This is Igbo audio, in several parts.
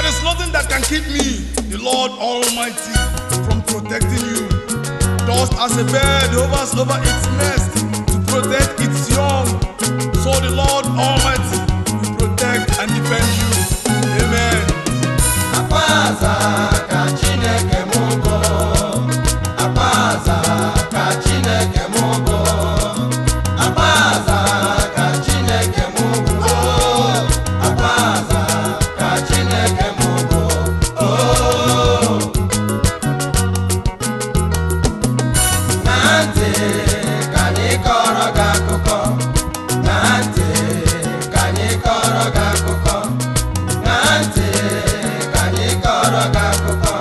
There is nothing that can keep me, the Lord Almighty, from protecting you. Just as a bird hovers over its nest to protect its young, so the Lord Almighty will protect and defend you. Amen. Akwaza ka Chineke m bụ. Akwaza ka Chineke m bụ. Akwaza ka Chineke m bụ. Akwaza ka Chineke m bụ. Oh. Na ntị ka anyị kọrọ gị akụkọ. Na ntị ka anyị kọrọ gị akụkọ. Na ntị ka anyị kọrọ gị akụkọ.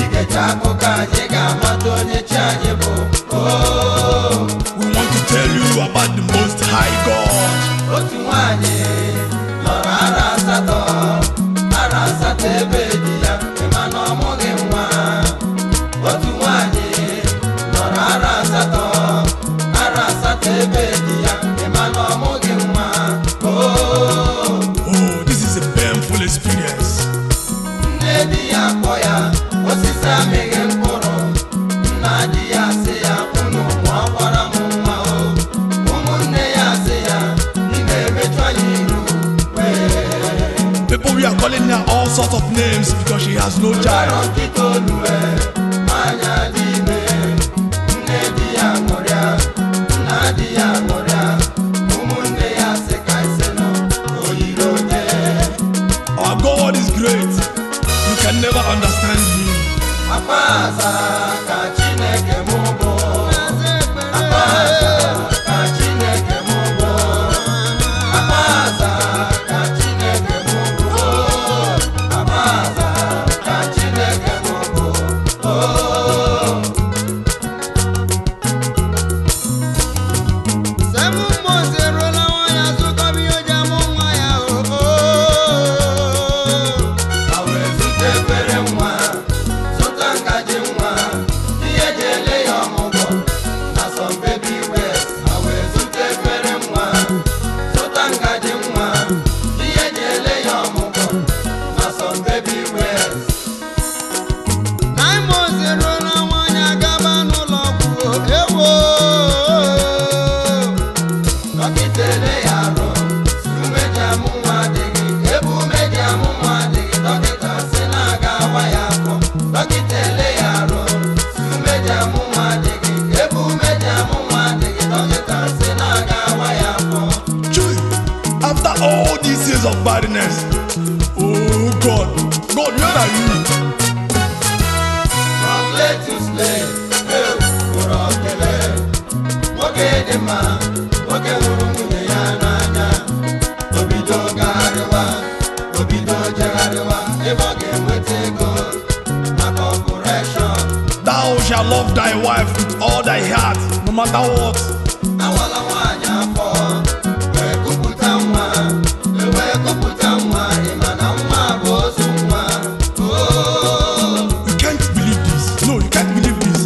Igecha akụkọ anyị ga-amata onye chi anyị bụ. Oh. We want to tell you about the Most High God. Otu nwanyị lọrọ arọ asatọ, arọ asatọ ebe di ya, ịma na ọ mụghị nwa. Otu nwanyị lọrọ arọ asatọ, arọ asatọ ebe di ya, ịma na ọ mụghị nwa. Oh. Oh, this is a painful experience. Nne di ya kpọ ya osisi amịghị mkpụrụ. Nna di ya sị ya, "Unu mụọkwara m nwa o." Ụmụnne ya sị ya, "Ị na-emechu anyị iru wee." People we are calling her all sorts of names because she has no Arọ child. nkịta olue, nwanyị dị ime. Nne di ya ṅụrịa, nna di ya ṅụrịa, ụmụnne ya sị ka isi nọ o yiri onye. Our God is great. You can never understand him. Akwaza ka Chineke m bụ. Akwaza ka Chineke m bụ. Akwaza ka Chineke m bụ. Akwaza ka Chineke m bụ. Oh. 7 months eruola, nwaanyị azụkọba ihe o ji amụ nwa ya o. Ma wee zụta efere nwa, zụta ngaji nwa, ihe eji ele ya ọmụgwọ na some baby wears. Ma wee zụta efere nwa, zụta ngaji nwa, ihe eji ele ya ọmụgwọ na some baby wears. 9 months eruola, nwaanyị agaba n'ụlọ ọgwụ ewo. Dọkịta ele ya arụ, si ume ji amụ nwa adịghị. Ebe ume ji amụ nwa adịghị, dọkịta si na-aga awa ya afọ. Dọkịta ele ya arụ, si ume ji amụ nwa adịghị. Ebe ume ji amụ nwa adịghị, dọkịta si na-aga awa ya afọ. Chui, after all these years of barrenness, oh God, God, where are you? From late to slave, kwụrụ okele. Nwoke dị mma, nwoke hụrụ nwunye ya n'anya. Obido gagharịwa, obido jegharịwa, ebe ọ ga-enweta ego maka operation. Thou shalt love thy wife with all thy heart, no matter what. Awala nwaanyị afọ, wee kupụta nwa, wee kupụta nwa, ịma na nwa bụ ozu nwa. Oh. You can't believe this. No, you can't believe this.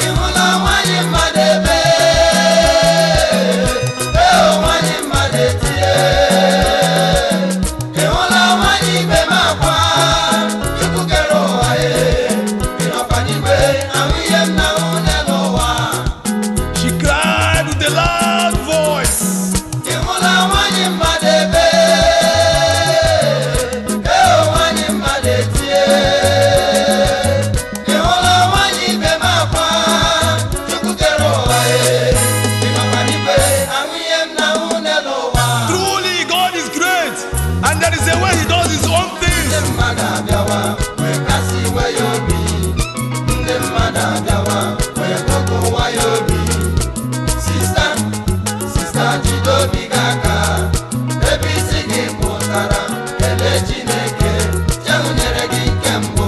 Ị hụla nwaanyị mmadụ ebe ee, nwaanyị mmadụ etinye. Ị hụla nwaanyị ibe m akwa. Chukwu kere ụwa ee, ị nọkwa n'igwe ahụ ihe m na-ahụ n'elu ụwa. She cried with a loud voice. Ị hụla nwaanyị mmadụ ebe ee, nwaanyị mmadụ etinye. Ị hụla nwaanyị ibe m akwa. Chukwu kere ụwa ee, ị nọkwa n'igwe ahụ ihe m na-ahụ n'elu ụwa. Truly, God is great, and there is a way He does His own things. Ndị mmadụ abịawa wee kasị iwe ya obi. Ndị mmadụ abịawa wee kpọkụwa ya obi. Sister, sister, jide obi gị aka. Ebe isi gị pụtara, kelee Chineke. Chehu nyere gị nke mbụ,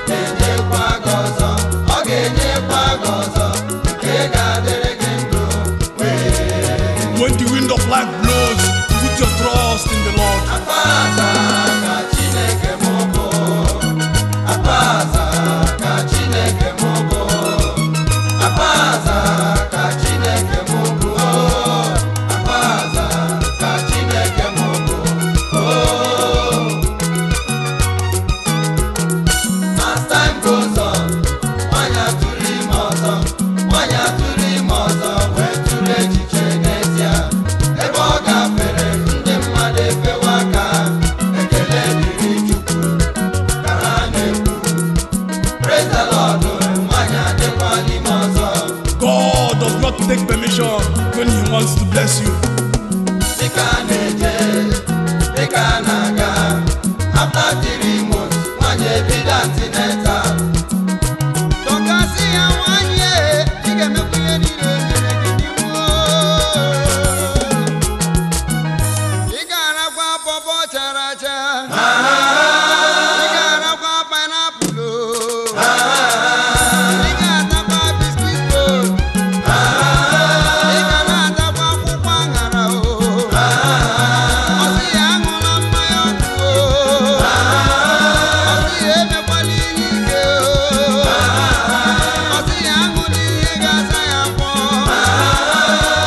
ga-enyekwa gị ọzọ. Ọ ga-enyekwa gị ọzọ nke ga-adịrị gị ndụ wee. When the wind of life blows, put your trust in the Lord. Akwaza ka Chineke m bụ. After 3 months, nwanyị ebido antenatal. Dọkasị ya nwanyị e, ị ga-emekwa ihe niile o nyere gị n'iwu. Ị ga-arakwa pọpọ chara acha. Ị ga-arakwa pineapple. Ị ga-atakwa biscuit o. Ị ga na-atakwa akwụkwọ aṅara o. Ọ sị ya aṅụla mmanya ọkụ o. Ọ sị ya emekwala ihe ike o. Ọ sị ya aṅụla ihe ga-asa ya afọ.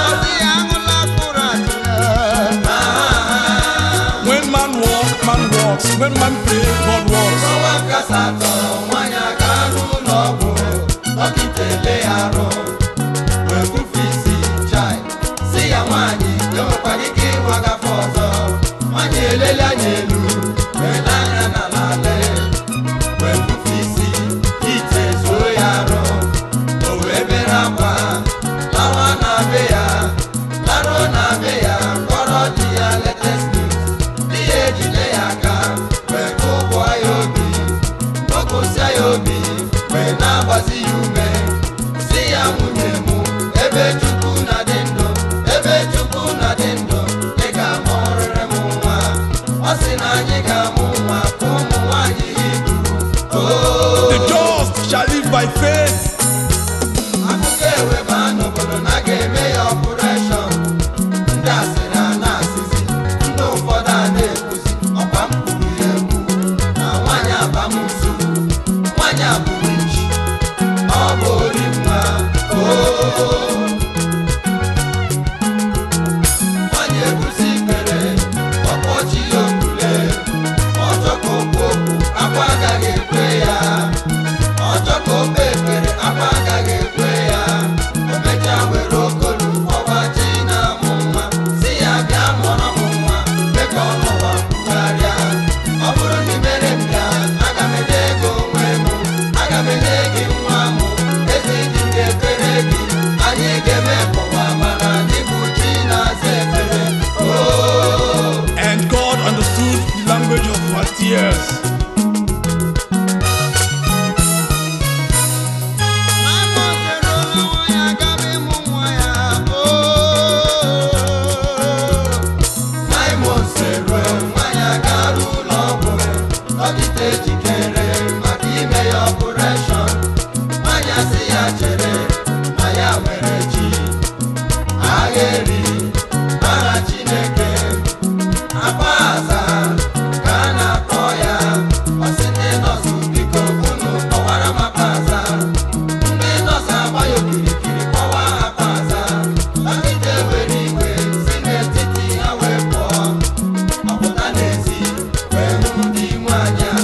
Ọ sị ya aṅụla mkpụrụ achịcha. When man walks, man walks. When man pray, God walks. Ọnwa nke asatọ, nwanyị aga n'ụlọ ọgwụ, dọkịta ele ya arụ wee bufe isi chai, si ya nwaanyị enwekwara ike ịwa gafe ọzọ. Nwaanyị elele anya elu wee lee anya n'ala lee wee bufe isi ite zuo ya arụ. O wee bere akwa lawa na be ya, laruo na be ya, kọrọ di ya latest news. Di ya ejide ya aka wee kụpụọ ya obi, kụkụsịa ya obi, wee na-agbazi ya ume, si ya nwunye mụ, ebe Chukwu na-adị ndụ, ebe Chukwu na-adị ndụ, ị ga-amụrịrị m nwa. Ọ sị na anyị ga-amụ nwa ka ụmụ nwaanyị Hibru oo. The just shall live by faith. Akụkọ eweba n'obodo na a ga-eme ya operation. Ndị asịrị a na-asịzi, ndị ụfọdụ a na-ekwuzi, ọkwa m kwuru ya ekwu na nwaanyị abamuzu, nwaanyị abụrụ nchi, ọ bụ ori mma oo. Nwaanyị ebusi ikpere ọkpọchi ya okwule, ọchọ ka okwu okwu, akwa agaghị ekwe ya. Ọchọ ka o kpee ekpere, akwa agaghị ekwe ya. O mechaa were okolu kpọba chi na-amụ nwa, si ya bịa mụọrọ m nwa, mee ka ọnụ ụwa kwugharịa. Ọ bụrụ na imere m ya, aga m enye ego onwe m, aga m enye gị nwa m. Ezi di m ga-ekpere gị, anyị ga-eme ka ụwa mara na ịbụ chi na-aza ekpere oo. And God understood the language of her tears. 9 months eruola, nwaanyị agaba ịmụ nwa ya oo. 9 months eruo, nwaanyị agara ụlọ ọgwụ, dọkịta ejikere maka ime ya operation. Nwaanyị asị ya chere na ya nwere chi agha eri aha Chineke apaza ka a na-akpọ ya. Ọ sị ndị nọọsụ, biko unu kpọwara m apaza. Ndị nọọsụ agba ya okirikiri kpọwa apaza. Dọkịta were iwe si n'etiti ha wee pụọ, ọpụta n'ezi wee hụ ndị nwanyị a.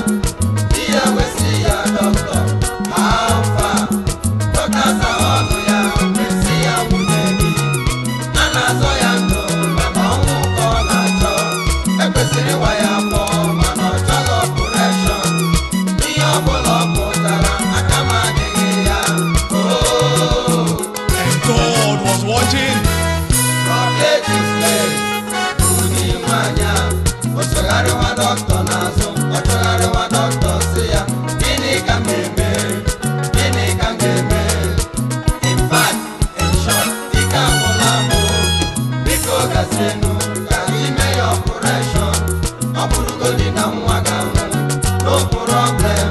Di ya wee sị ya, dọkịta, alfa dọkịta zara ọnụ ya wee sị ya, nwunye gị a na-azọ ya ndụ maka ọnwụ ka ọ na-achọ. Ekwesịrị ịwa ya afọ, mana ọ chọghị operation. Ihe ọ bụla ọ pụtara, aka m adịghị ya oo. And God was watching. Rocket slave bụ di nwanyị a. O sogharịwa dọkịta n'azụ, ọ chọgharịwa dọkịta, sị ya, gịnị ka m ga-eme? Gịnị ka m ga-eme? In fact, in short, ike agwụla m. Biko gazienụ ka ime ya operation. Ọ bụrụgodi na nwa ga-anwụ, no problem.